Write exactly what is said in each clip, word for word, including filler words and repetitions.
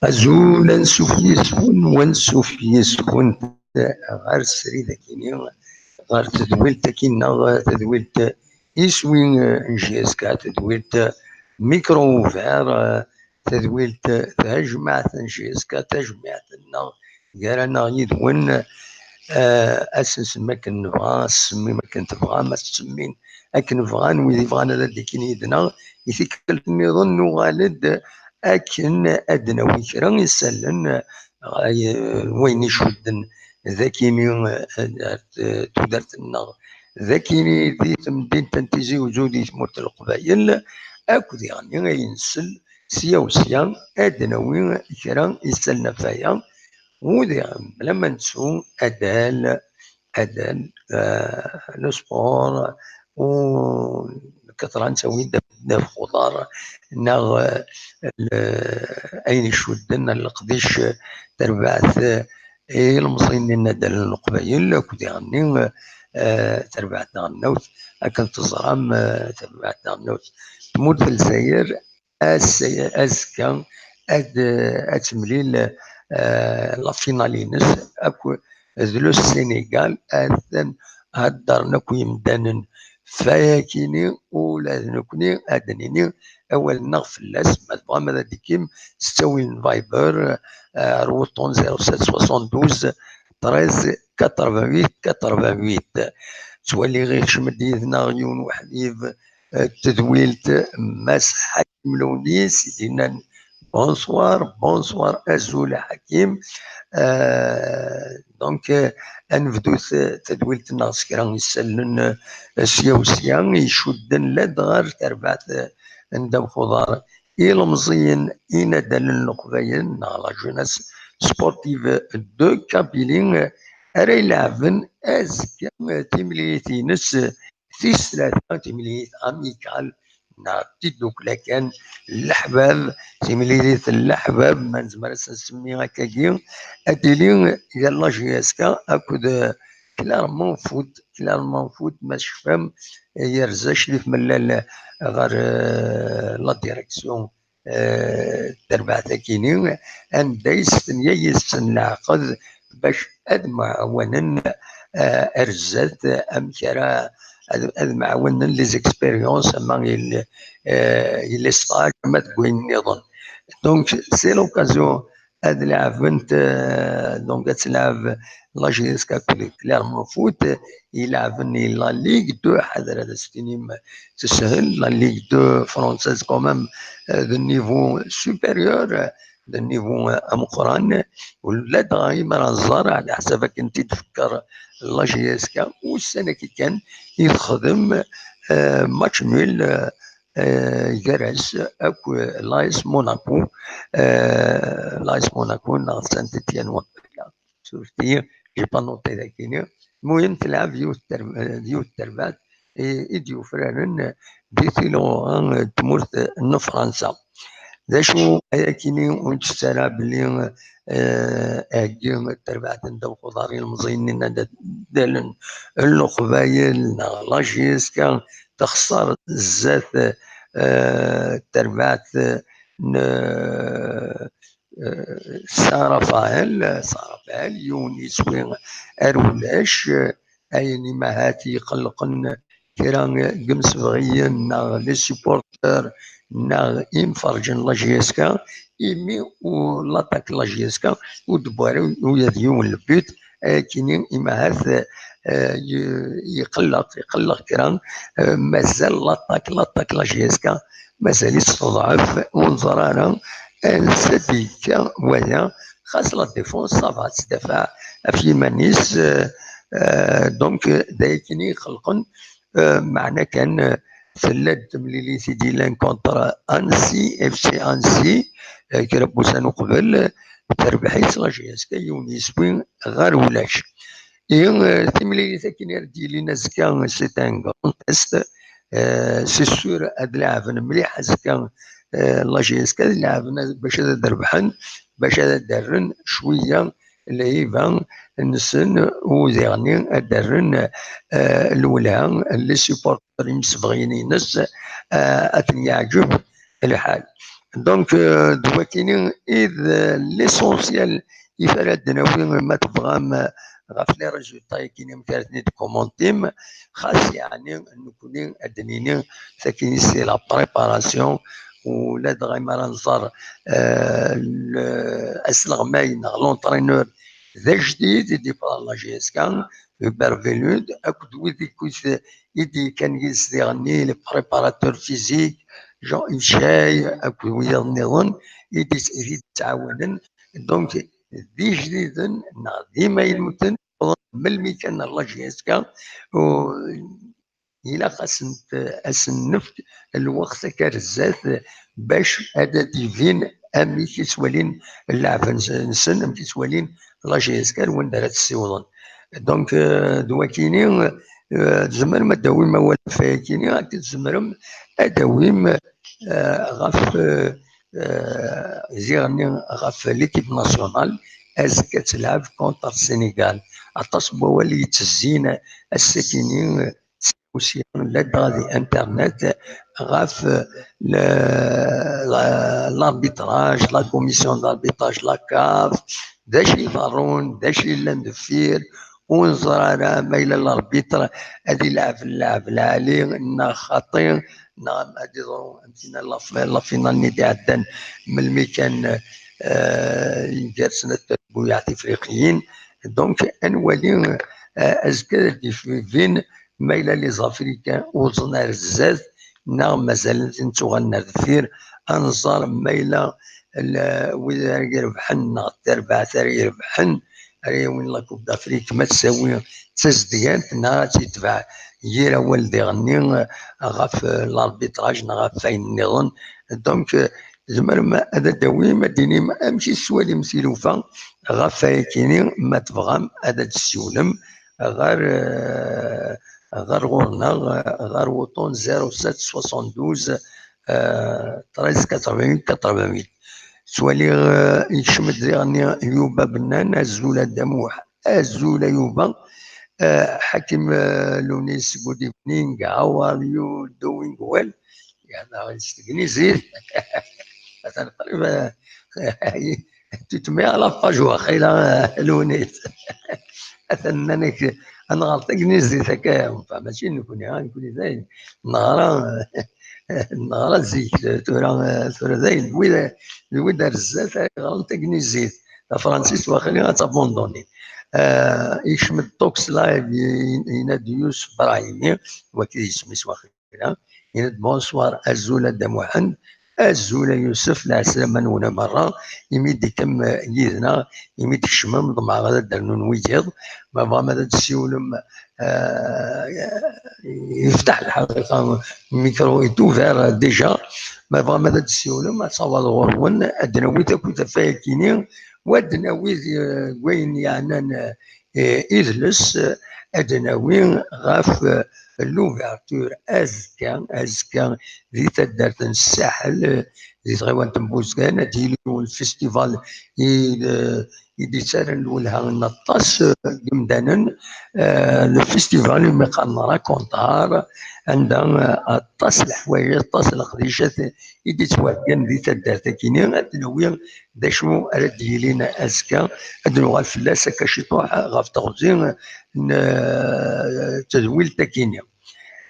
Azul, ansuf yis-wen, wansuf yis-went ɣer srid akini, ɣer tedwilt akini, neɣ tedwilt iswi n J S K, tedwilt Micro Ouvert, tedwilt tajmaɛt n J S K, tajmaɛt-nneɣ gar-aneɣ yid-wen. Eh, ad s-nsemmi akken nebɣa, ad s-semmim akken tebɣam, ad s-semmin akken bɣan wid yebɣan ad d-ikkin yid-neɣ. I tikkelt nniḍen nuɣal-d akken ad d-nawi kra isallen, eh, n wayen icudden d akini, eh, ar t-, tudert-nneɣ d akini di temdint n Tizi Uzzu di tmurt n Leqbayel, akked yeɣni ay nsel sya u sya ad d-nawi kra isallen ɣef waya. U diɣen, bla ma nettu adal, adal, eh, le sport, u nekk tura nettawi-d ddabex uḍar, neɣ, eh, le-, ayen icudden ar leqdic, tarbaɛt, eh, ilemẓiyen n yinaddalen n Leqbayel, akked diɣenni, eh, tarbaɛt taɣelnawt, akken teẓram, eh, tarbaɛt taɣelnawt, tmurt n Lezzayer, ass-, azekka ad, ad temlil, eh, la finale-ines akk d le Sénégal. Atan heddren akk yimdanen f wayakini, ula d nekkni ad d-nini awal-nneɣ fell-as. Ma tebɣam ad d-tekkim s ttawil n Viber, eh, ar wuṭṭun zéro sept soixante-douze treize quatre-vingt-huit quatre-vingt-huit. Ttwaliɣ ikcem-d yid-neɣ yiwen uḥbib, eh, n tedwilt, Mass Ḥakim Lewnis, i d-yennan: "Bonsoir, bonsoir, azul a Ḥakim." Eh, donc, eh, ad nebdu t-, tadwilt-nneɣ s kra n yisallen, eh, sya u sya, icudden ladɣa ar terbaɛt, eh, n ddabex uḍar, ilemẓiyen, inaddalen n Leqbayel, neɣ la jeunesse sportive de Kabylie, eh, ara ileɛben azekka, eh, timlilit-ines, eh, tis tlata, timlilit amicale, neɣ tiddukla kan n leḥbab, timlilit n leḥbab, ma nezmer ad s-nsemmi akkagi, ad d-tili gar la J S K akked, eh, Clermont Foot. Clermont Foot, ma tecfam, eh, yerza Crif Mellal ɣer, eh, la direction, eh, terbaɛt-akini, anda yestenya yis-sen leɛqed bac ad mɛawanen, eh, ar zdat, amek ara ad, ad mɛawanen les expériences, ama il, eh, il stage, ama deg wayen nniḍen. Donc, c'est l'occasion ad leɛbent, eh, donc ad tleɛb la J S K akked Clermont Foot, i leɛben i la Ligue deux, ḥader ad as-tinim teshel, la Ligue deux française quand même, eh, de niveau supérieur, eh, de niveau, eh, ameqqran, u ladɣa imi ara nẓer, ɛla ḥsab akken t-id-tfekker la J S K, ussan-agi kan i texdem, eh, match nul, eh, eh, gar-as akk l'A S Monaco, eh, l'A S Monaco neɣ Saint-Étienne, waqila. Surfet-iyi, j'ai pas noté dagini. المهم, telɛeb yiwet ter-, eh, yiwet terbaɛt i, i d-yufraren di tilɣuɣa n tmurt n Fransa. D acu ayakini ur nettett ara belli, eh, aheggi n terbaɛt n ddabex uḍar ilemẓiyen n yinaddalen n Leqbayel neɣ la J S K texṣer zdat, eh, terbaɛt n, eh, Saint Raphaël, Saint Raphaël, yiwen iswi ar ulac, eh, ayen imahat iqellqen kra n yimsebɣiyen neɣ les supporters neɣ imferrǧen n la J S K, imi u l'attaque n la J S K ur d-tewwi ara ula d yiwen le but, ayakini imahat, eh, i-, iqelleq, iqelleq kra, eh, mazal l'attaque, l'attaque n la J S K mazal-itt teḍɛef, ur neẓri ara ansa d-yekka waya, xas la défense ça va, tettdafaɛ ɣef yiman-is, eh, eh, donc, d ayakini iqellqen, eh, meɛna kan, eh, tella-d temlilit i d-yellan contre Annecy, F C Annecy, eh, kra n wussan uqbel, eh, terbeḥ-itt la J S K yiwen yiswi ɣer ulac. I, eh, timlilit akken ara d-yilin azekka, c'est un grand test. Eh, c'est sûr ad leɛben mliḥ azekka, eh, la J S K ad leɛben bac ad rebḥen, bac ad d-rren cwiya lhiba-nsen, u diɣen ad d-rren, eh, lwelha, les supporters imsebɣiyen-ines, eh, ad ten-yeɛǧeb lḥal. Donc, eh, d wakini i d l'essentiel i ara d-nawi, ma tebɣam, eh, ɣef les résultats-agi, amek ara ten-id-commentim, xas yeɛni nekkni ad d-nini, sakini c'est la préparation, u ladɣa mi ara nẓer, eh, le-, asleɣmay neɣ l'entraîneur d ajdid i d-yeffɣen la J S K, Hubert Velud, akked wid i d-, i d-yekkan yid-s diɣenni, le préparateur physique, Jean-Yves Chay, akked wiyaḍ nniḍen i d-, i d-yettɛawanen. Donc, d ijdiden neɣ d imaynuten, melmi kan la J S K, u ilaq ad sen-, ad sen-nefk lweqt akka ar zdat, bac ad d-ibin amek i ttwalin llaɛb-nsen, amek i ttwalin la J S K, ar wanda ara tt-ssiwḍen. Donc, euh, d wakini, euh, tzemrem ad d-tawim awal ɣef wayakini, akken tzemrem ad d-tawim, euh, ɣef, euh, euh, ziɣ-nni ɣef l'équipe nationale, azekka ad telɛeb contre Sénégal. Aṭas n wawal i yettezzin ass-akini, euh, sya ladɣa di internet, ɣef, euh, le-, la-, l'arbitrage, la commission d'arbitrage, la CAF, d acu i iḍerrun, d acu yellan deffir, ur neẓri ara ma yella l'arbitre ad ilɛeb llɛeb lɛali neɣ xaṭi, neɣ ad iḍru am tinna la f-, la finale-nni d-iɛeddan, melmi kan, euh, gar snat terbuyaɛ tifriqiyin. Donc, ad nwali, euh, azekka ad d-ibin ma yella les Africains uẓen ar zdat, neɣ mazal-ten ttuɣalen ar deffir. Ad nẓer ma yella l-, wid ara irebḥen, neɣ tarbaɛt ara irebḥen, ara yawin la Coupe d'Afrique, ma tsawi d tazedyant, neɣ ad tt-itbeɛ yir awal diɣenni ɣef, euh, l'arbitrage neɣ ɣef wayen nniḍen. Donc, euh, tzemrem ad d-tawim, ad d-tinim amek i tettwalim tilufa ɣef wayakini, ma tebɣam ad d-tessiwlem ɣer, euh, ɣer ɣur-neɣ, euh, ɣer wuṭṭun zéro sept soixante-douze, euh, treize quatre-vingt-huit quatre-vingt-huit. Ttwaliɣ, euh, yekcem-d diɣenni Yuba Bennan, azul a Dda Muḥ, azul a Yuba. Euh, Ḥakim, euh, Lunis, good evening, how are you doing? Well, yehder s tegnizit. Atan qrib, euh, tu te mets à la page, waqila, euh, Lunis. Atan nnan-ak, ad nɣer tagnizit akka, enfin, mačči nekni, ha, nekni dayen neɣra, neɣra zik, tura, tura dayen, d wid, d wid ar zdat ara yeɣren tagnizit. Tafransist, waqila ad tabanduni. Euh, yekcem-d Talks Live, y-, yenna-d Yusef Brahimi, wagi d yisem-is, waqila. Yenna-d, bonsoir, azul a Dda Muḥend, azul a Yusef, lɛeslama-nwen a merra, imi d-ikkem, euh, yid-neɣ, imi d-tkecmem, ḍemɛeɣ ad d-rnun wiyiḍ, ma tebɣam ad d-tessiwlem, euh, yefteḥ lḥaqiqa, le micro est ouvert déjà, ma tebɣam ad d-tessiwlem, ad tawḍem ɣur-wen, ad d-nawi takut ɣef wayakini, u ad d-nawi, euh, deg wayen yeɛnan, euh, eh, idles, eh, ad d-nawi ɣef, eh, l'ouverture azekka, azekka di taddart n Saḥel, eh, di tɣiwant n Buzgan, ad yili lfestival i, eh, i d-yettarran lwelha n aṭas, eh, n yimdanen, eh, le festival umi qqaren Racontar, anda, eh, aṭas leḥwayeǧ, aṭas leqdicat i d-yettwargan di taddart-agi-nni, ad d-nawi d acu ara d-yilin azekka, ad nuɣal fell-as akka ciṭuḥ ɣef teɣzi n, eh, tedwilt-agi-nni.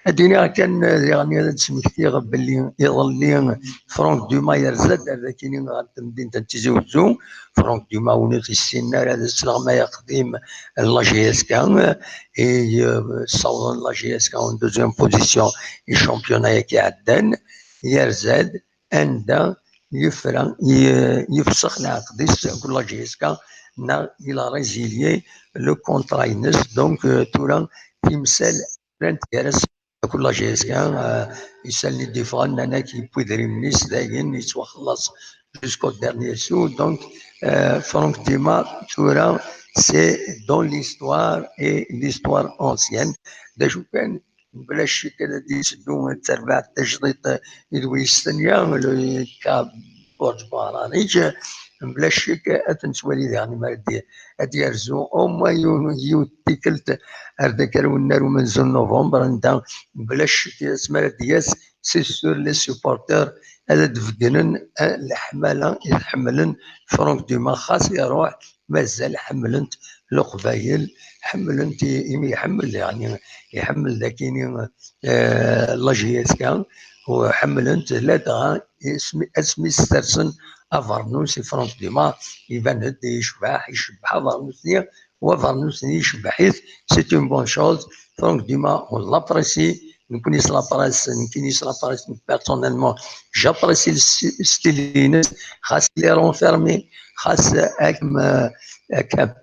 Ad d-iniɣ kan, eh, diɣen ad d-smektiɣ belli iḍelli Franck Dumas yerza-d ar dakini ɣer temdint n Tizi Uzzu. Franck Dumas, win ur t-yessinen ara, d asleɣmay aqdim n la J S K, i, eh, ssawḍen la J S K en deuxième position i championnat-agi iɛeddan. Yerza-d anda yefra, ye-, yefsex leɛqed-is akked la J S K, neɣ il a résilié le contrat-ines. Donc, euh, tura timsal rant gar-as akked la J S K, euh, isallen i d-yeffɣen, nnan-ak yewwi idrimen-is, dayen yettwaxelleṣ jusqu'au dernier sou. Donc, euh, Franck Dumas, tura, c'est dans l'histoire et l'histoire ancienne. D acu kan, bla ccek ad d-yetteddu d tarbaɛt tajdiṭ i d wis tenya, le K Borj Bahranih, Mebla ccek ad t-nettwali diɣen mi ara d-, ad d-yerzu au moins yiwen, yiwet tikkelt ar d akerrun n umenzu n novembre, anda mebla ccek asmi ara d-yas, c'est sûr, les supporters ad d-beggnen, eh, leḥmala i tḥemmlen Franck Dumas, xas iruḥ, mazal ḥemmlen-t Leqbayel, ḥemmlen-t i-, imi iḥemmel, yeɛni, iḥemmel dakini, eh, la J S K, u ḥemmlen-t ladɣa asmi, asmi ssersen abernus i Franck Dumas, iban-d yecbeḥ, icebbeḥ abernus-nni, u abernus-nni icebbeḥ-it, c'est une bonne chose. Franck Dumas, on l'apprécie. Nekkni s la presse, nekkini s la presse, personnellement, j'apprécie le sti-, style-ines, xas il est renfermé, xas, euh, akken, euh, akken,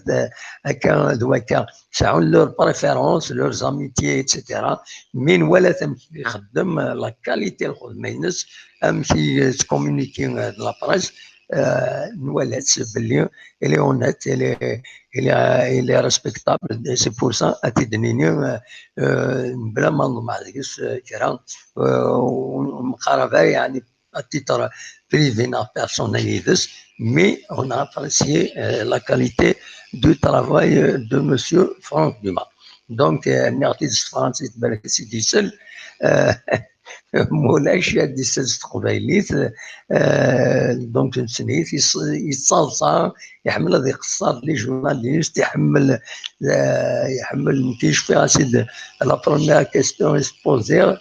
euh, akken d wakka, sɛun leurs préférences, leurs amitiés, et cetera. Mais nwala amek i ixeddem, euh, la qualité n lxedma-ines, amek i, euh, tettcommuniquer, euh, d la presse, euh, nwala-tt belli elle est honnête, elle est, elle est, elle est respectable. C'est pour ça, ad t-id-nini, euh, euh, bla ma nḍemmeɛ deg-s, euh, kra, euh, ur, ur nqarab ara, yeɛni, à titre privé neɣ personnel yid-s, mais on a apprécié, euh, la qualité du travail, euh, de monsieur Franck Dumas. Donc, euh, nniɣ-t-id s tefransist, balak ad s-id-isel. Euh, Mulac ad d-isel s teqbaylit, euh, donc, nessen-it, yettaḍsa, iḥemmel ad iqeṣṣer les journalistes, iḥemmel, euh, iḥemmel, nekk cfiɣ-as-id la première question i s-poziɣ,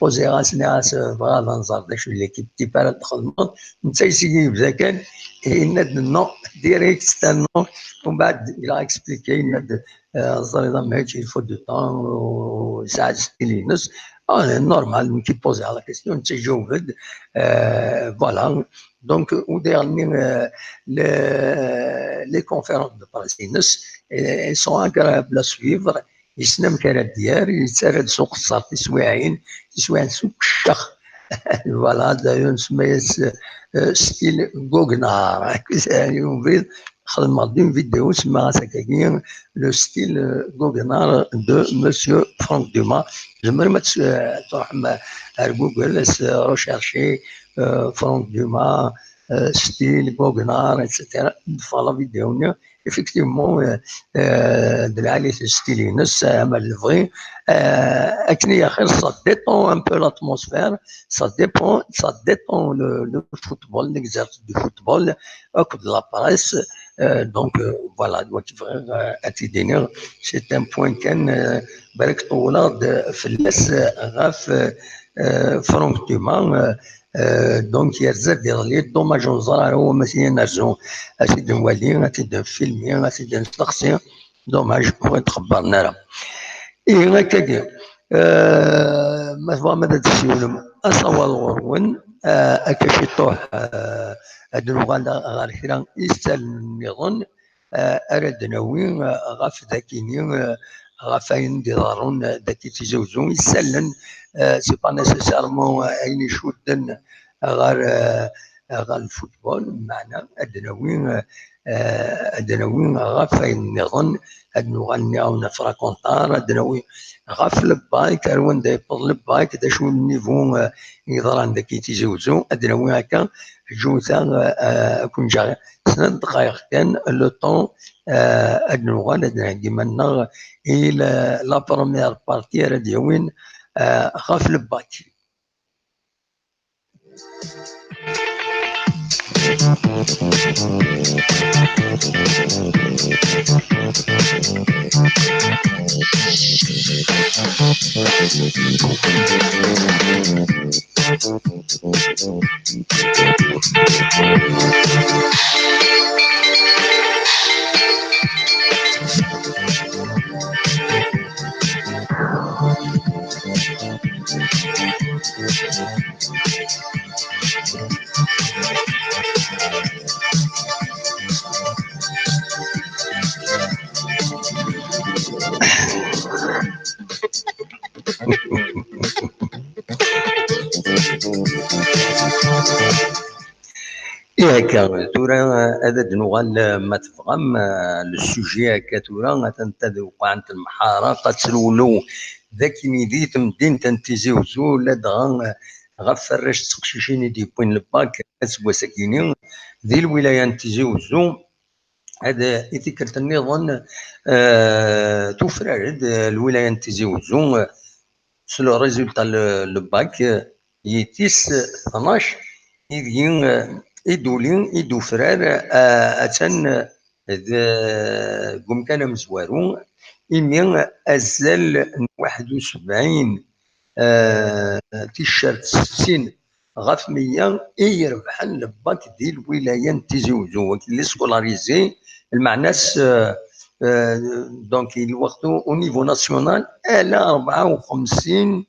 poziɣ-as, nniɣ-as, euh, bɣiɣ ad nẓer d acu n l'équipe type ara d-txedmeḍ, netta yesigi yebda kan, yenna-d non, direct, c'est un non, umbeɛd il a expliqué, yenna-d, euh, ẓriḍ a Mec, il faut du temps, u yesɛa style-ines. Ah, normal, nekk i poziɣ la question, netta iǧaweb-d. Euh, voilà. Donc, u diɣenni, euh, les, les conférences de presse-ines, euh, elles sont agréables à suivre. Yessen amek ara d-yerr, yettarra-d s uqeṣṣer tiswiɛin, tiswiɛin s ukeccex. Voilà, d'ailleurs, nsemma-yas, euh, style goguenard. Xedmeɣ-d une vidéo, semmaɣ-as akkagi, le style, euh, goguenard de monsieur Franck Dumas. Tzemrem ad s-, euh, ad truḥem ar Google, ad s-recherchem, euh, Franck Dumas, euh, style goguenard, et cetera. Teffeɣ la vidéo-nni. Effectivement, euh, euh, d lɛali style-ines, euh, ama d lebɣi. Euh, akken i axir, ça détend un peu l'atmosphère, ça dépend, ça détend le, le football, l'exercice du football, akked la presse. Euh, donc, euh, voilà, d wagi bɣiɣ, euh, ad t-id-iniɣ. C'est un point kan, euh, balak ṭewwleɣ-d fell-as, euh, ɣef, euh, euh, Franck Dumas, euh, euh, donc, yerza-d iḍelli, dommage ur neẓri ara ma ad t-id-nerzu, ad t-id-nwali, ad t-id-nfilmi, ad t-id-nesteqsi. Dommage ur t-xebbren ara. Ihi, akkagi, euh, ma tebɣam ad d-tessiwlem, asawaḍ ɣur-wen, euh, akka ciṭuḥ, euh, ad nuɣal ɣer kra isallen nniḍen, euh, ara d-nawi, euh, ɣef dakini, euh, ɣef ayen d-iḍerrun, euh, daki Tizi Uzzu. Isallen, euh, c'est pas nécessairement, euh, ayen icudden ɣer, euh, ɣer lfutbol, meɛna ad d-nawi, euh, euh, ad d-nawi ɣef ayen nniḍen, ad nuɣal nniɣ-awen ɣef rakontar, ad d-nawi ɣef le bike, ar wanda yewweḍ le bike, d acu n niveau, euh, yeḍran daki Tizi Uzzu, ad d-nawi akka, ǧǧut-aɣ, euh, euh, ad ken-ǧǧeɣ snat dqayeq kan, le temps, euh, ad nuɣal ad d-nheggi iman-nneɣ i la, la première partie ara d-yawin, euh, ɣef le bike. Ih, akka, tura, eh, ad d-nuɣal, eh, ma tebɣam, eh, le sujet akka tura, atan tadewqɛent n lemḥara, qad trewlew d akken di temdint n Tizi Uzzu, ladɣa, eh, ɣef warrac d teqcicin i d-yewwin le bac aseggas-agi-ni di lwilaya n Tizi Uzzu. Ad i tikkelt nniḍen, eh, tufrar-d, eh, lwilaya n Tizi Uzzu, eh, s le résultat le, le bac, eh, i tis tnac, ideg, eh, i d-uli, i d-ufrar, eh, attan, eh, d, deg umkan amezwaru, imi azal n waḥed u sebɛin, eh, ticcert settin ɣef meyya i irebḥen le bac di lwilaya n Tizi Uzzu, wagi les scolarisés, lmeɛna-s, eh, eh, donc, lweqt au niveau national, ala rebɛa u xemsin,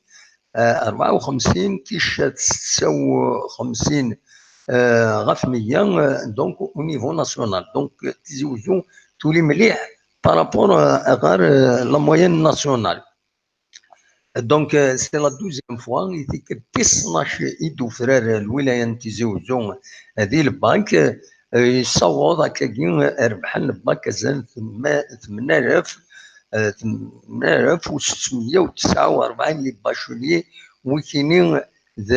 eh, rebɛa u xemsin ticcert setta u xemsin, eh, ɣef meyya, eh, donc, au niveau national. Donc, Tizi Uzzu tuli mliḥ par rapport, eh, ɣer, eh, la moyenne nationale. Donc, euh, c'est la douzième fois, i tikkelt tis tnac i d-ufrar lwilaya n Tizi Uzzu, euh, di le bac, euh, yessaweḍ akkagi, euh, rebḥen le bac azal tma-, tmnalaf, euh, tmnalaf u setmeyya u tesɛa u rebɛin les bacheliers, wikini d,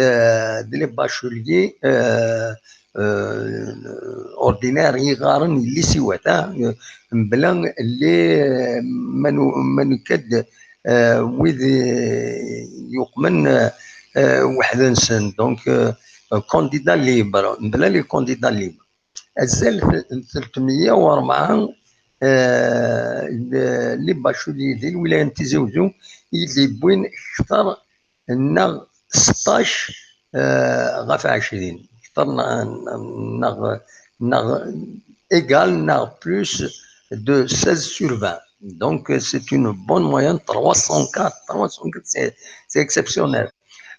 d les bacheliers, euh, euh, ordinaires i ɣaren lycéens, hein, euh, mebla les, ma nu-, ma nekka-d, euh, wid, euh, yuqmen, euh, weḥd-nsen. Donc, euh, candidat libre, mebla les candidats libres. Azal n tretmeyya u rebɛa, euh, les bacheliers di lwilaya n Tizi Uzzu i d-yewwin kter neɣ seṭṭac, euh, ɣef ɛecrin, kter neɣ, neɣ, neɣ égal neɣ plus de seize sur vingt. Donc, c'est une bonne moyenne, trois cent quatre, trois cent quatre, c'est, c'est exceptionnel.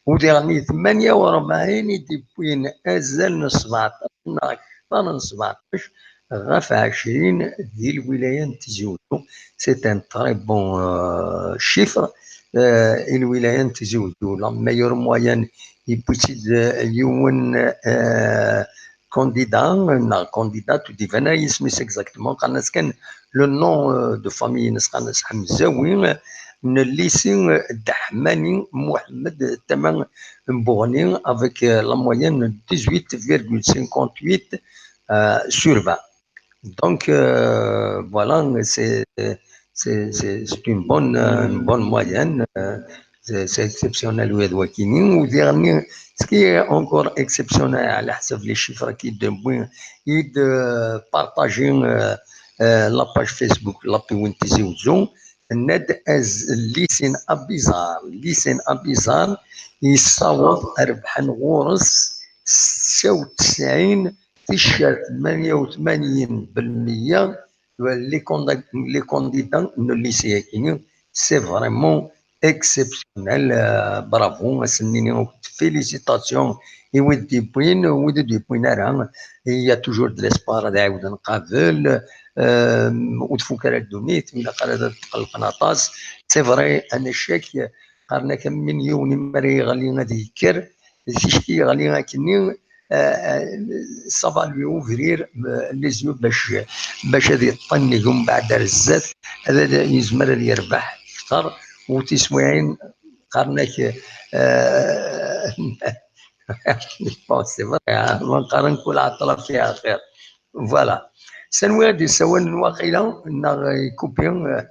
U diɣen tmanya u rebɛin i d-yewwin azal n sbeɛṭac neɣ kter n sbeɛṭac ɣef ɛecrin di lwilaya n Tizi Uzzu. C'est un très bon, euh, chiffre. Euh, i lwilaya n Tizi Uzzu, la meilleure moyenne, yewwi-tt-id, euh, yiwen, euh, candidat, neɣ candidate, ur d-iban ara yisem-is exactement, qqaren-as kan le nom, euh, de famille-ines, qqaren-as Ḥemzawi, n lycée, euh, Dda Ḥmani Muḥemmed, tama n Buɣni, avec, euh, la moyenne de dix-huit virgule cinquante-huit, euh, sur vingt. Donc, euh, voilà, c'est, c'est, c'est, c'est une bonne, euh, une bonne moyenne. Euh, c'est, c'est exceptionnel, oui, d wakini. U diɣen, ce qui est encore exceptionnel, ɛla ḥsab les chiffres qui de, i d-partager, euh, euh, la page Facebook, la Piwin Tizi Uzzu, ned az lycée Abizar, lycée Abizar, yessaweḍ rebḥen ɣur-s setta u tesɛin ticcert tmanya u tmanyin belmeyya, les candidats, les candidats n lycée-agi, c'est vraiment exceptionnel. Euh, bravo, ad sen-nini akk félicitations i wid d-yewwin, wid ur d-yewwin ara. Il y a toujours de l'espoir, ad ɛiwden qabel. Euh, ur tfuk ara ddunit, ur ilaq ara ad tqellqen aṭas. C'est vrai, un échec, qqaren-ak am win yiwen imi ara yeɣli ad yekker, d ticki yeɣli akkenni, euh, euh, ça va lui ouvrir, euh, les yeux bac, bac ad yeṭṭen nnig umbeɛd ar zdat, ad, ad yezmer ad yerbeḥ kter, u tiswiɛin qqaren-ak, euh, bon, c'est vrai, hein, ma qqaren kul ɛeṭṭla fiha xir. Voilà. S anwi ad d-yessawalen waqila, neɣ ikupi, euh,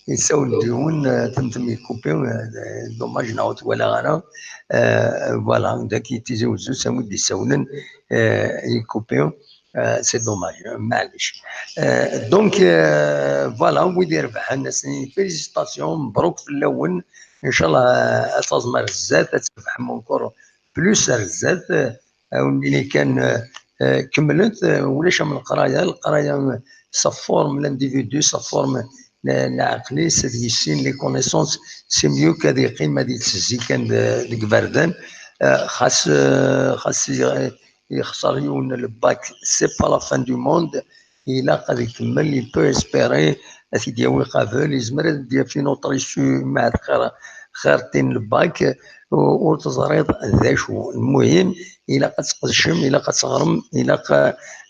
yessawel-d yiwen, euh, temtem ikupi, euh, dommage neɣ ur t-walaɣ ara. Euh, voilà, dagi Tizi Uzzu, s anwi d-yessawlen, euh, ikupi, euh, c'est dommage, euh, maɛlic. Euh, donc, euh, voilà, wid irebḥen, asen félicitations, mebruk fell-awen. Inchallah, euh, ad taẓem ar zdat, ad trebḥem encore plus ar zdat. Euh, awen-nini kan, euh, euh, kemmlet, euh, ulac am leqraya, leqraya, euh, ça forme l'individu, ça forme le-, lɛeql-is, ad yissin les connaissances, c'est mieux qu'ad yeqqim ad yettezzi kan de-, deg iberdan. Euh, xas, euh, xas, euh, yexṣer yiwen le bac, c'est pas la fin du monde. Ilaq ad ikemmel, il peut espérer, ad t-id-yawi qabel, yezmer ad d-yaf une autre issue, ma xir, xir tin le bac, u-, ur teẓriḍ d acu. Lmuhim, ilaq ad tqedcem, ilaq ad teɣrem, ilaq,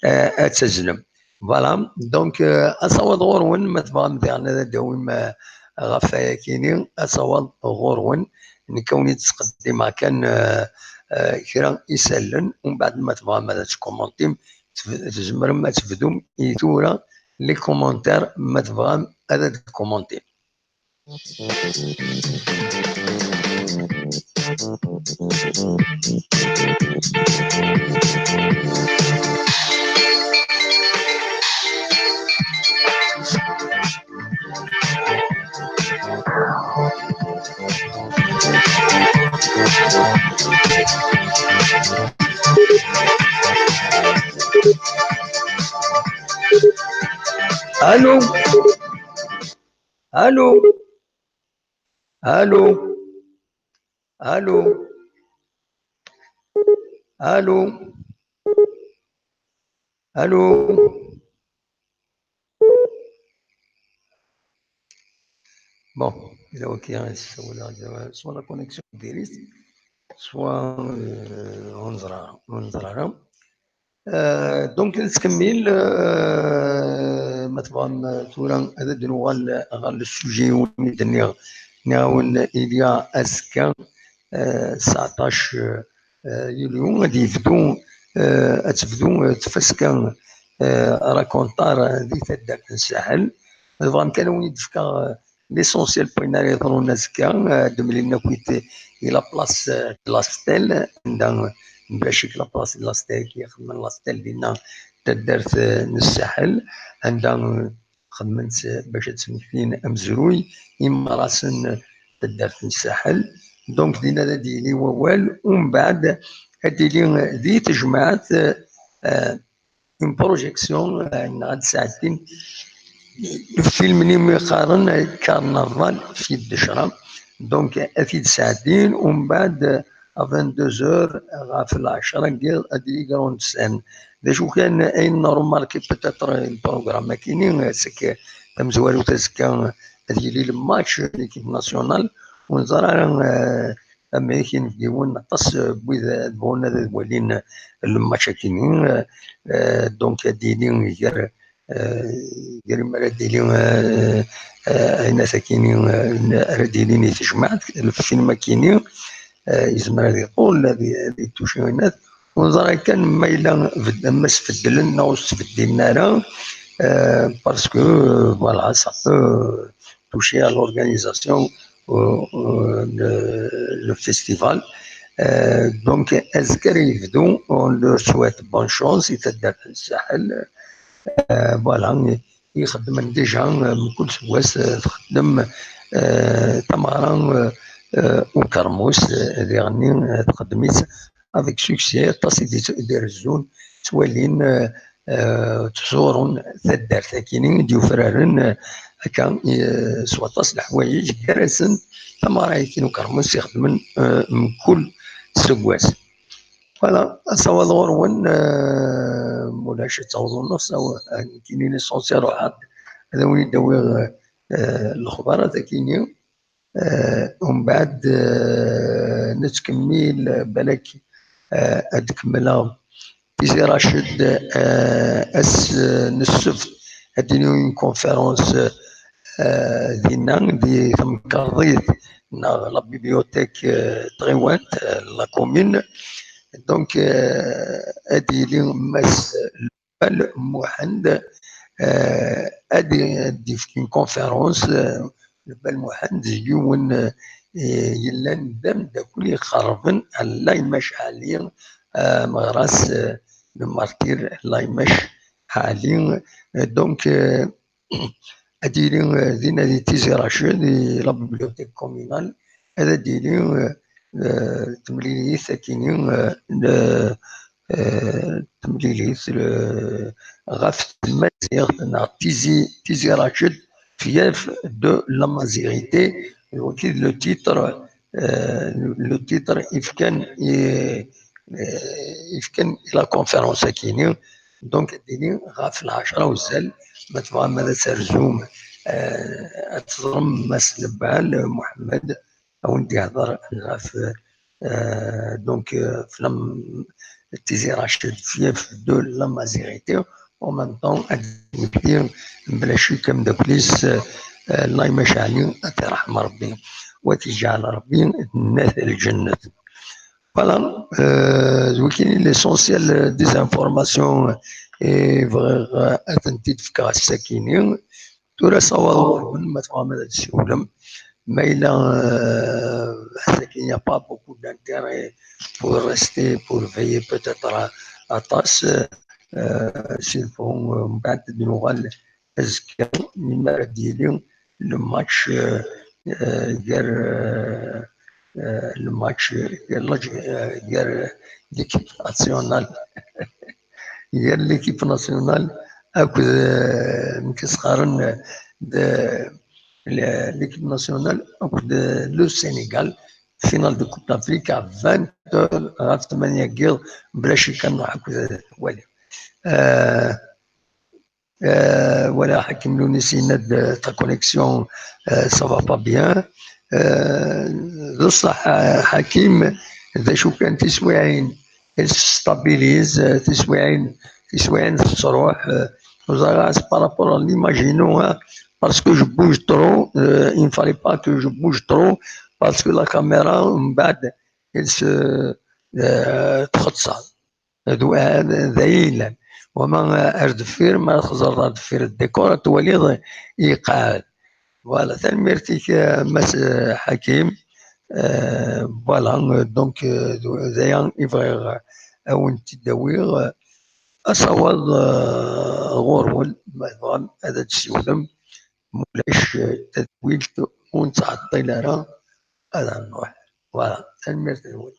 eh, ad tazzlem. Voilà, donc, eh, asawaḍ ɣur-wen, ma tebɣam diɣen ad d-tawim, eh, ɣef wayakini, asawaḍ ɣur-wen, nekk ad wen-id-sqeddimeɣ kan, eh, eh, kra isallen, umbeɛd ma tebɣam ad tkumantim, tf-, tzemrem ad tebdum i tura les commentaires ma tebɣam ad tkumantim. Allô? Allô? Allô? Allô? Allô? Allô? Bon, il est OK, hein, ça, voilà, soit la connexion direct, soit, euh, on sera, on sera là. Euh, donc, nettkemmil, euh, ma tebɣam, euh, tura ad d-nuɣal ɣer le sujet umi d-nniɣ, nniɣ-awen il y a azekka, euh, tseɛṭac, euh, yulyu, ad yebdu, euh, ad tebdu, euh, tfaska, euh, racontar di taddart n Saḥel. Ma tebɣam kan ad wen-d-fkeɣ, euh, l'essentiel n wayen ara yeḍrun azekka, euh, ad d-mlilen akkit i la place, euh, de la Stèle, anda, euh, bac ik la place de la Stèle, ki xedmen la Stèle dinna, taddart, euh, n Saḥel, anda, euh, xedmen-tt, euh, bac ad smektin amezruy imeɣrasen, euh, taddart n Saḥel. Donc, dinna ad d-yili wawal, umbeɛd ad d-tili, euh, di tejmaɛt, euh, euh, une projection, euh, neɣ ad d-sɛeddin le film-nni mi qqaren, euh, Carnaval fi Ddecra. Donc, ad t-id-sɛeddin, umbeɛd, euh, à vingt-deux heures, ɣef lɛecṛa n yiḍ, ad yili grande scène. D acu kan, ayen n remarqué peut-être, euh, le programme-agi-nni, euh, c'est que tamezwarut azekka, euh, ad yili le match, euh, l'équipe nationale, ur neẓri ara, euh, amek inebgiwen, aṭas, euh, n wid, euh, bɣun ad walin, euh, le match-agi-nni, euh, euh, donc ad yili gar, euh, gar mi ara d-yili, euh, euh, ayen akini, euh, ara d-yilin i tejmaɛt, le film-akini, euh, yezmer ad iṭul, ad, ad ituci ayen. Ur neẓri kan ma yella bed-, ma sbeddlen neɣ ur sbeddlen ara, euh, parce que, euh, voilà, ça peut, euh, toucher à l'organisation, euh, euh, le, le festival. Euh, donc, azekka ara yebdu, on leur souhaite bonne chance, i taddart n Saḥel. Euh, voilà, i ixeddmen déjà, euh, mkul seggas, euh, txeddem, euh, tameɣra, euh, euh, ukermus, euh, diɣenni, euh, txeddem-itt avec succès, aṭas i d-, i d-irezzun, ttwalin, euh, euh, ttẓurun taddart-akini i d-yufraren, euh, akka, euh, s waṭas n leḥwayeǧ, gar-asen tameɣra-agi n ukermus ixeddmen, euh, mkul seggas. Voilà, asawaḍ ɣur-wen, euh, mulac ad tawḍen nefs, aw-, nekkini l'essentiel ruḥeɣ-d ad awen-id-awiɣ, euh, euh, lexbarat-akini. Euh, umbeɛd, euh, nettkemmil, euh, balak, euh, ad kemmleɣ Tizi Rached, euh, ass, euh, n ssebt, ad d-iniw une conférence, euh, dinna, di temkarḍit, neɣ la bibliothèque, euh, n tɣiwant, euh, la commune. Donc, euh, ad yili Mass Lbal Muḥend, euh, ad, ad d-yefk une conférence, euh, Lbal Muḥend d yiwen, euh, yellan d ameddakel iqerben à Laymac Ali, euh, ameɣras, euh, le martyr Laymac Ali. Euh, donc, euh, ad yili, euh, dinna di Tizi Rached, di la bibliothèque communale, ad d-yili, euh, euh, temlilit akini, euh, le, euh, temlilit, le, ɣef tmaziɣt neɣ Tizi, Tizi Rached, fief de l'amazigité, d wagi le titre, euh, le titre ifkan i, euh, ifkan i la conférence akini. Donc, ad d-yili ɣef lɛecṛa uzzal, ma tebɣam ad terzum, euh, ad teẓrem Mass Lbal Muḥemmed, a wen-d-ihder ɣef, euh, donc, euh, flam-, Tizi Rached, fief de l'amazigité, en même temps, ad d-yili mebla ccek ameddakel-is, euh, Laymac Ali, ad t-iṛḥem Ṛebbi, wa t-iǧɛel Ṛebbi d nnat lǧennet. Voilà, euh, d wakken l'essentiel des informations, i bɣiɣ, euh, ad tent-id-fkeɣ ass-akini. Tura sawaḍ ɣur-wen, ma tebɣam ad d-tsiwlem. Ma yella, euh, ass-agi, il n'y a pas beaucoup d'intérêt pour rester, pour veiller peut-être à, aṭas, euh, s'il faut, euh, mbeɛd ad d-nuɣal azekka, mi ara d-yili le match, euh, euh, gar, euh, euh, le match, euh, gar, euh, gar, euh, l'équipe nationale, gar l'équipe nationale akked, euh, nekk s qqaren, euh, de, le, l'équipe nationale akked, euh, le Sénégal, finale de Coupe d'Afrique à vingt heures ɣef tmanya n yiḍ, bla ccek ad nruḥ akked, euh, wali. Euh, Euh, voilà, Hakim Lounis yenna-d, euh, ta connexion, euh, ça va pas bien. Euh, d ṣṣeḥ, euh, Hakim, d acu kan tiswiɛin, il se stabilise, euh, tiswiɛin, tiswiɛin tettruḥ, euh, ur ẓriɣ ara, c'est par rapport à l'image-inu, hein, parce que je bouge trop, euh, il ne fallait pas que je bouge trop, parce que la caméra, mbeɛd, il se, euh, txeṣṣer. D, d, d ayen yellan. Wama ar deffir, ma txeẓreḍ ar deffir ddikor, ad twaliḍ iqeɛɛed. Voilà, tanemmirt-ik, eh, Mass, eh, Hakim. Eh, voilà, eh, donc, eh, d, d aya i bɣiɣ, eh, ad wen-t-id-awiɣ. Eh, asawaḍ, eh, ɣur-wen, ma tebɣam ad d-tsiwlem, ma ulac, eh, tadwilt, ur nettɛeṭṭil ara, ad nruḥ. Voilà, tanemmirt-nwen.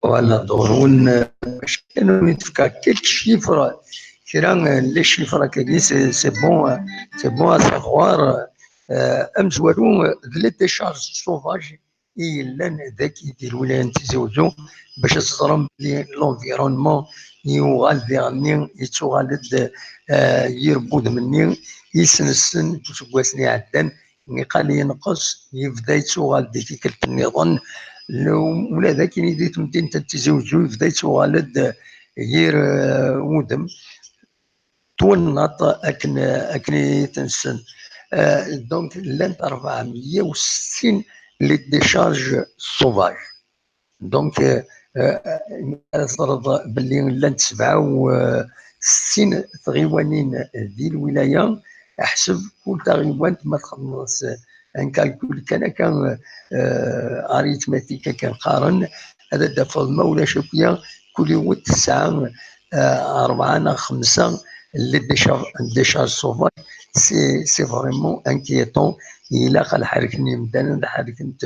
Voilà, donc, on, euh, je vais vous faire quelques chiffres. Kra, euh, les chiffres, que c'est, c'est bon, euh, c'est bon à savoir. Euh, amezwaru, euh, d les décharges sauvages i yellan dagi di lwilaya n Tizi Uzzu, bac ad teẓrem belli l'environnement yuɣal diɣenni, yettuɣal-d, euh, yir wudem-nni, isnessen deg useggasen iɛeddan, niqal yenqes, yebda yettuɣal di tikkelt nniḍen. L-, ula d akkin di temdint n Tizi Uzzu yebda yettuɣal-d yir, eh, wudem. Twennaḍt akken, akken i ten-ssen. Eh, donc, llant rebɛemya u settin les décharges sauvages. Donc, euh, euh, ara teẓreḍ belli llant sebɛa u settin tɣiwanin di lwilaya. Ḥseb kul taɣiwant ma txedmeḍ s un calcul kan akka, euh, arithmétique akken qqaren, ad d-tafeḍ ma ulac akya kul yiwet tesɛa, euh, rebɛa neɣ xemsa les déchar-, décharges sauvages. C'est, c'est vraiment inquiétant. Ilaq ad ḥerken yimdanen, ad ḥerkent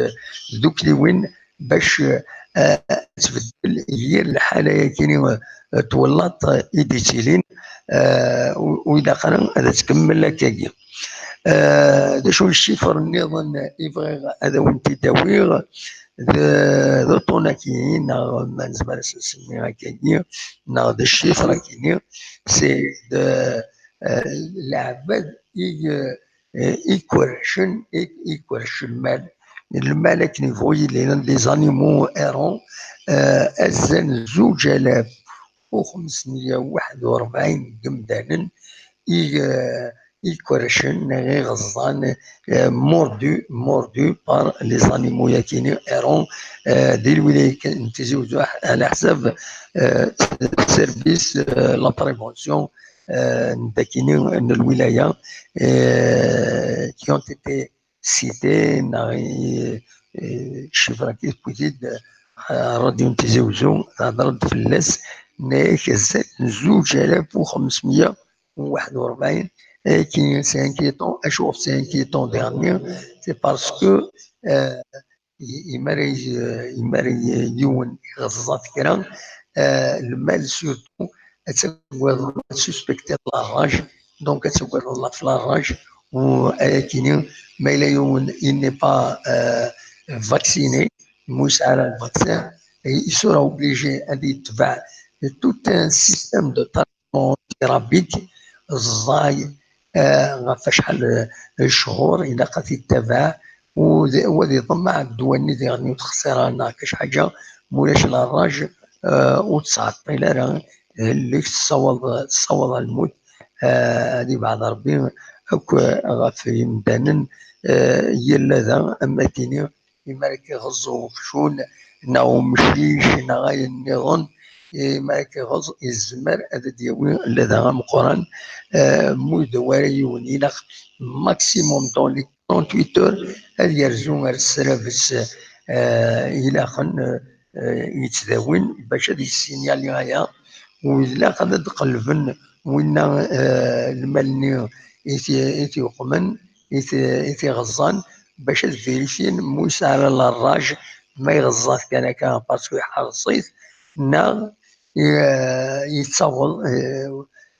tdukliwin bac, eh, ad tbeddel yir lḥala-yagi, eh, twennaḍt i d-yettilin, eh, u-, ur ilaq ara ad tkemmel akkagi. Eh, d acu n ccifr nniḍen i bɣiɣ ad awen-t-id-awiɣ? D, d uṭṭun-agi, neɣ ma nezmer ad s-nsemmi akkagi, neɣ d ccifr-agi, c'est de, eh, leɛbad i, eh, eh, ikerrcen, i, ikerrcen lmal. Lmal akken yebɣu yili, les animaux errants, eh, azal n zuǧ alaf u xemsmya u waḥed u rebɛin n yemdanen i, eh, ikerrcen neɣ iɣeẓẓan, eh, mordu, mordu par les animaux yakini errants, eh, di lwilaya n Tizi Uzzu, ɛla ḥsab, eh, service, eh, la prévention, eh, n dakini n lwilaya, eh, qui ont été cités, neɣ, eh, eh, ccifra-ki tewwi-t-id, eh, rradyu n Tizi Uzzu, tehder-d fell-as, tenna-yak azal n zuǧ alaf u xemsmya u waḥed u rebɛin, eh, qui c'est inquiétant. Acuɣef c'est inquiétant diɣenni? C'est parce que, eh, i- imara i- imara i- yiwen iɣeẓẓa-t kra, eh, lmal surtout ad tagadeḍ, ad suspektiḍ la rage, donc ad tagadeḍ la, la rage, u ayakini ma yella yiwen il n'est pas, euh, vacciné, mu yesɛa ara lvaccin, il sera obligé ad yetbeɛ tout un système de traitement thérapeutique, ẓẓay, eh, ɣef acḥal, eh, cchur ilaq ad t-ittabaɛ, u d- u ad iḍemmeɛ ddwa-nni diɣen ur texṣir ara neɣ kac ḥaǧa, ma ulac la rage, eh, ur tettɛeṭṭil ara, eh, llik tessawaḍ, tessawaḍ ɣer lmut, eh, ad ibɛed Rebbi akk, eh, ɣef yimdanen, eh, yella da, am ad tini, imi ara k-iɣeẓẓ uqjun, neɣ umcic, neɣ ayen nniḍen, imi ara k-iɣeẓẓ, yezmer ad d-yawi llada ameqqran, eh, mu d wara yiwen, ilaq maximum dans les trente-huit heures ad yerzu ar ssrabes, eh, ilaqen, eh, yettdawin bac ad yessinyali aya, u ilaq ad d-qellben winna, eh, lmal-nni i t- i t-yuqmen, i t- i t-iɣeẓẓan, bac ad vérifyen mu yesɛa ara la rage, ma iɣeẓẓa-t kan akka parce que iḥreṣ-it, neɣ i- yettaweḍ, eh,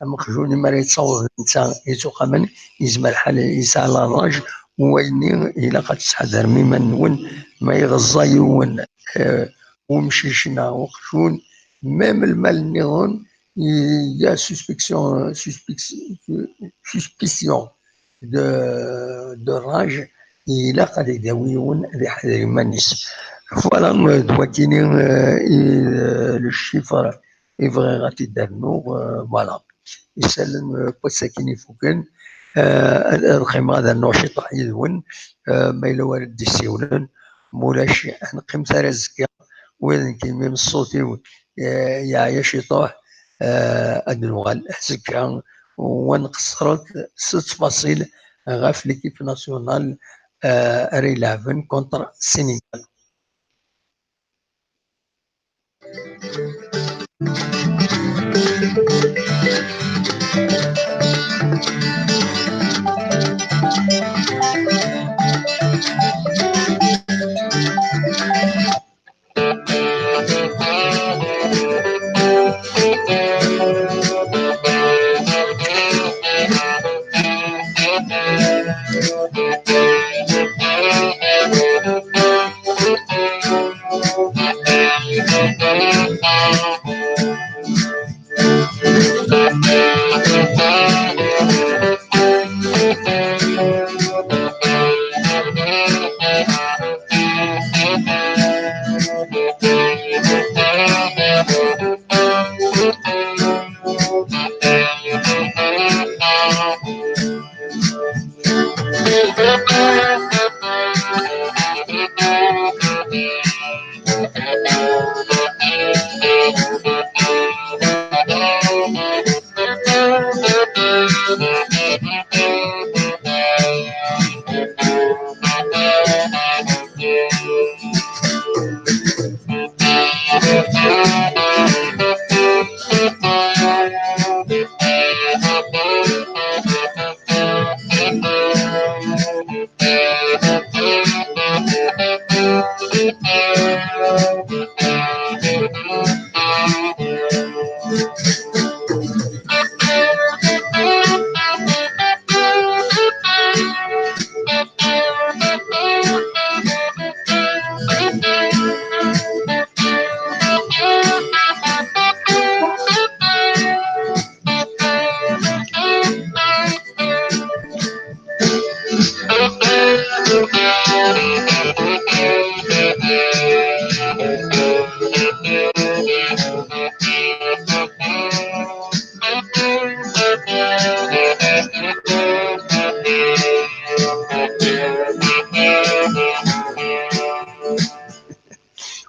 ameqjun mi ara yettaweḍ netta yettuqamen, yezmer lḥal yesɛa la rage, u wayenni ilaq ad tettḥadarem iman-nwen, ma iɣeẓẓa yiwen, eh, umcic neɣ uqjun, même lmal nniḍen, il y a suspicion, suspicion, suspicion de, de rage, ilaq ad idawi yiwen ad iḥader iman-is. Voilà, euh, d wakini, euh, i, euh, le chiffre i bɣiɣ ad t-id-rnuɣ, euh, voilà. Isallen, euh, n wass-akin ifuken, euh, ad, ad qqimeɣ ad rnuɣ ciṭuḥ yid-wen, euh, ma yella wara d-issiwlen, ma ulac, ad neqqim ar azekka, wid n kemmi ṣṣut-iw, eh, yeɛya ciṭuḥ, eh, ad nuɣal azekka, u ad nqeṣṣret s ttfaṣil ɣef l'équipe nationale, eh, ara ileɛben contre Sénégal.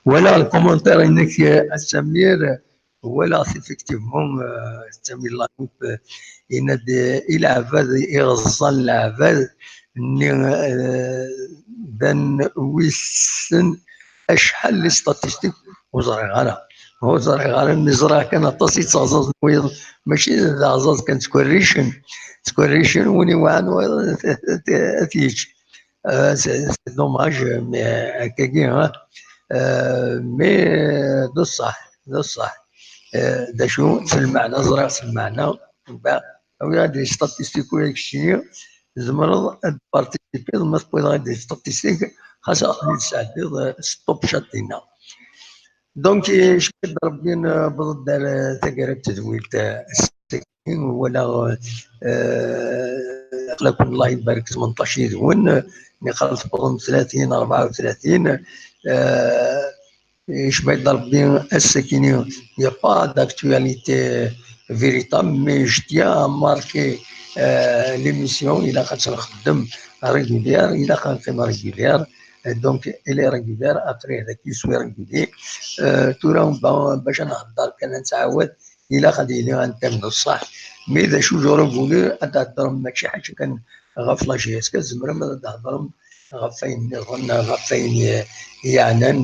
Walaɣ lkumuntir-inek, a Samir, walaɣ-t effectivement, euh, Samir Laloup, euh, yenna-d, euh, i leɛbad, iɣeẓẓan n leɛbad-nni, euh, d an wissen acḥal les statistiques, ur ẓriɣ ara. Ur ẓriɣ ara, mi ẓriɣ kan aṭas i ttɣeẓẓaẓen wiyaḍ, mačči d aɣẓaẓ kan, ttkerricen. Ttkerricen, win iwɛan wayeḍ ad t-, ad t-, ad t-yeǧǧ. C'est dommage, mais akkagi, mais d ṣṣeḥ, d ṣṣeḥ. D acu, s lmeɛna, ẓriɣ s lmeɛna. Awi-aɣ-d les statistiques ula d keččini, tzemreḍ ad d-participiḍ ma tewwiḍ-aɣ-d les statistiques, xas ad ɣ-ten-id-tesɛeddiḍ s top chat-inna. Donc, icemmeɛ-d Rebbi, newweḍ-d ar taggara n tedwilt ass-agi, walaɣ, aql-aken, Allah ibarek, tmenṭac yid-wen, niqal tewwḍem tlatin, rebɛa u tlatin. Icemmeɛ-d Rebbi, ass-agi, il n'y a pas d'actualité véritable, mais je tiens à marquer l'émission, ilaq ad tt-nxeddem régulière, ilaq ad neqqim régulière. Donc, elle est régulière, après, elle est plus régulière. Tura, bac ad nehder kan, ad nettɛawad, ilaq ad yili un thème d ṣṣeḥ. Mais d acu, j'aurais voulu ad theddrem mačči ḥaca kan ɣef la J S K, tzemrem ad theddrem ɣef wayen nniḍen, ɣef wayen yeɛnan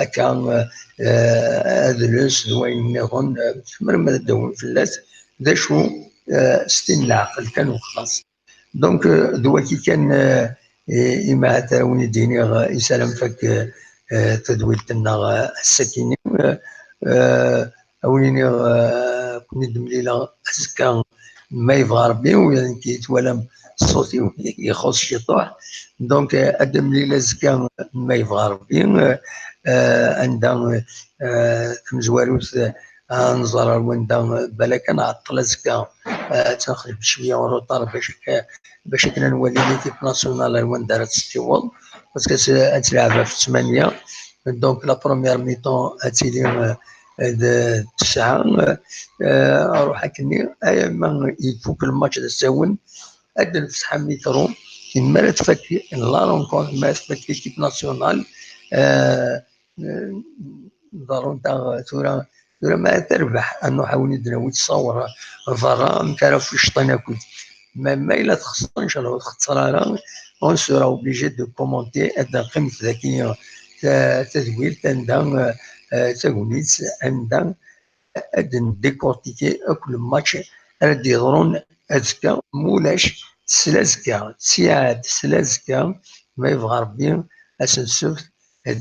akka adles d wayen nniḍen, tzemrem ad d-tawim fell-as d acu, s tin n leɛqel kan u xlaṣ. Donc, d waki kan, imi ahat ara wen-id-iniɣ, isaram fakk tadwilt-nneɣ ass-akini. Ad wen-iniɣ, ad ken-id-mlileɣ azekka, ma yebɣa Rebbi, ula d nekk i twalam ṣṣut-iw ixuṣ ciṭuḥ. Donc, ad d-nemlil azekka, ma yebɣa Rebbi, anda tamezwarut, ad nẓer ar wanda, balak ad nɛeṭṭel azekka, ad tt-nexdem cwiya en retard bac akka, bac akken ad nwali l'équipe nationale ar wanda ara tessiweḍ, parce que ad tleɛɛeb ɣef ttmanya. Donc, la première mi-temps ad tili d tesɛa, ruḥ akkenni, ama ifuk lmatch d asawen, ad d-nefseḥ amikru, mi ara tfak la rencontre, mi ara tfak l'équipe nationale, ḍerrunt-aɣ tura, tura ma terbeḥ, ad nruḥ ad wen-id-nawi ttṣawer berra, amek ara fucṭen akked. Ma, ma yella texṣer, ncallah ur txeṣṣer ara, on sera obligé de commenter, ad d-neqqimet dagi tadwilt anda, tagnit anda ad d-ndécortiquer akk le match ara d-yeḍrun azekka, mulac s lazekka, ttiɛad s lazekka, ma yebɣa Rebbi, ass n ssebt,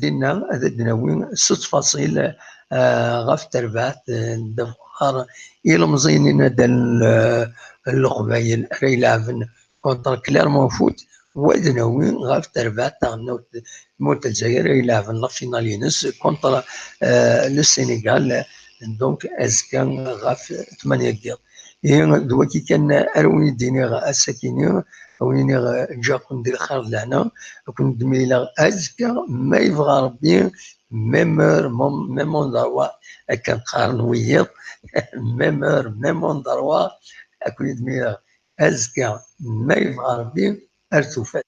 dinna ad d-nawi s ttfaṣil ɣef terbaɛt n Debɣar, ilemẓiyen inaddalen n Leqbayel ara ileɛben contre Clermont Foot, wa d nawi ɣef terbaɛt taɣelnawt n tmurt n Lezzayer ara ileɛben la finale-ines contre le Sénégal, donc azekka ɣef tmanya n yiḍ. Ihi d waki kan ara wen-id-iniɣ ass-akini, ad wen-iniɣ ǧǧiɣ-ken di lxir d lehna, ad ken-id-mlileɣ azekka, ma yebɣa Rebbi, même heure, même endroit, akken qqaren wiyiḍ, même heure, même endroit, ad ken-id-mlileɣ azekka, ma yebɣa Rebbi, ar tufat.